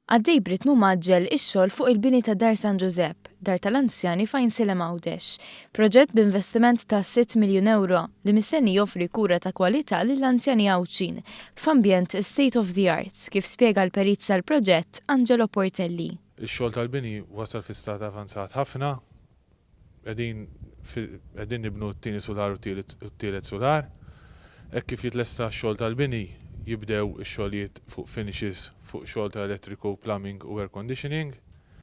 Għaddej b'ritmu mgħaġġel ix-xogħol fuq il-bini ta' Dar San Ġużepp, dar tal-anzjani f'Għajnsielem Għawdex. Proġett b'investiment ta' sitt miljun ewro li mistenni joffri kura ta' kwalità lill-anzjani Għawdxin f'ambjent state of the art, kif spjega l-perit tal-proġett Angelo Portelli. Ix-xogħol tal-bini wasal fi stat avanzat ħafna. Qegħdin qegħdin nibnu t-tieni sular u t-tielet sular. Hekk kif jitlesta x-xogħol tal-bini, jibdew ix-xogħlijiet fuq finishes fuq xogħol ta' elettriku, plumbing u air conditioning.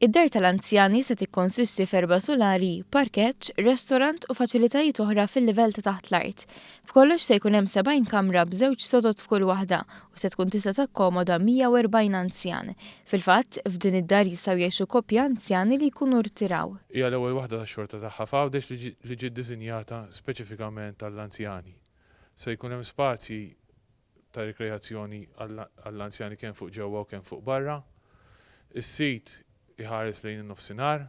Id-dar tal-anzjani se tikkonsisti f'erba' sulari, parkeġġ, restorant u faċilitajiet oħra fil-livell ta' taħt l-art. B'kollox se jkun hemm 70 kamra b'żewġ sodod f'kull waħda u se tkun tista' takkomoda 140 anzjan. Fil-fatt, f'din id-dar jistgħu jgħixu koppji anzjani li jkunu rtiraw. Hija l-ewwel waħda tax-xorta tagħha f'Għawdex li ġiet disinjata speċifikament għall-anzjani. Se jkun hemm spazji ta' rikreazzjoni għall-anzjani kemm fuq ġewwa u kemm fuq barra. Is-sit iħares lejn in-nofsinhar,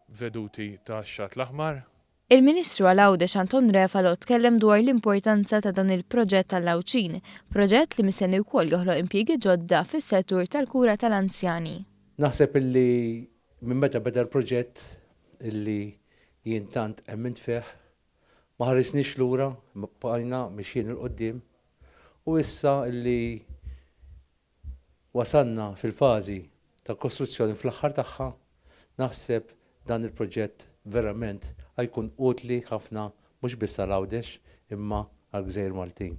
b'veduti tax-Xatt l-Aħmar. Il-Ministru għal Għawdex Anton Refalo tkellem dwar l-importanza ta' dan il-proġett għall-Għawdxin, proġett li mistenni wkoll joħloq impjiegi ġodda fis-settur tal-kura tal-anzjani. Naħseb illi minn meta beda l-proġett illi jien tant emmint fih, ma ħarisniex lura, bqajna mixjin 'il quddiem u issa illi wasalna fil-fażi ta' kostruzzjoni fl-aħħar tagħha, naħseb dan il-proġett verament ħa jkun utli ħafna mhux biss għal Għawdex imma għall-gżejjer Maltin.